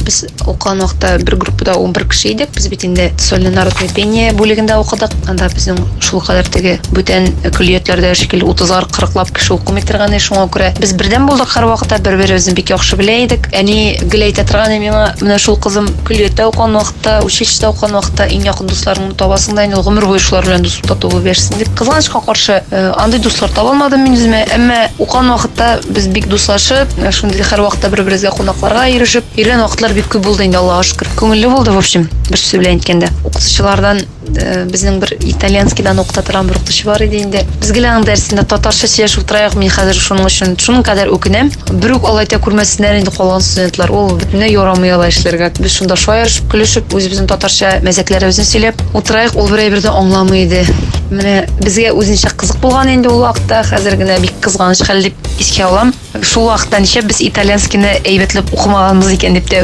Без укыган вакытта бер группада 11 кеше идек. Без бит инде сольный народное пение бүлегендә укыдык. Анда безнең шул кадәр теге бүтән көллиятләрдә шикелле 30-лар, 40-лап кеше укымый торган иде. Шуңа күрә без бердәм булдык һәрвакытта, бер-беребезне бик яхшы белә идек. Әни гел әйтә торган иде миңа, менә шул кызым көллияттә укыган вакытта, училищеда укыган вакытта иң якын дусларыңны табасың да инде ул гомер буе шулар белән дус тату булып яшисең дип. Кызганычка каршы, андый дуслар таба алмадым мин үземә. Әмма укыган вакытта без бик дуслашып, шундый һәрвакытта бер-беребезгә кунакларга йөрешеп йөргән вакытлар бик күп булды инде, Аллага шөкер. Күңелле булды, в общем, бер сүз белән әйткәндә. Укытучылардан безнең бер итальянскийдан укыта торган бер укытучы бар иде инде. Без гел аның дәресендә татарча сөйләшеп утыраек, мин хәзер шуның өчен шуның кадәр үкенәм. Бер үк алай итә күрмәсеннәр инде калган студентлар. Ул бөтенләй ярамый алай эшләргә. Без шунда шаярышып, көлешеп, үзебезнең татарча мәзәкләребезне сөйләп утыраек, ул бер әйбер дә аңламый иде. Менә безгә үзенчә кызык булган инде ул вакытта, хәзер генә бик кызганыч хәл дип искә алам. Шул вакытта ничә без итальянскийны әйбәтләп укымаганбыз икән дип тә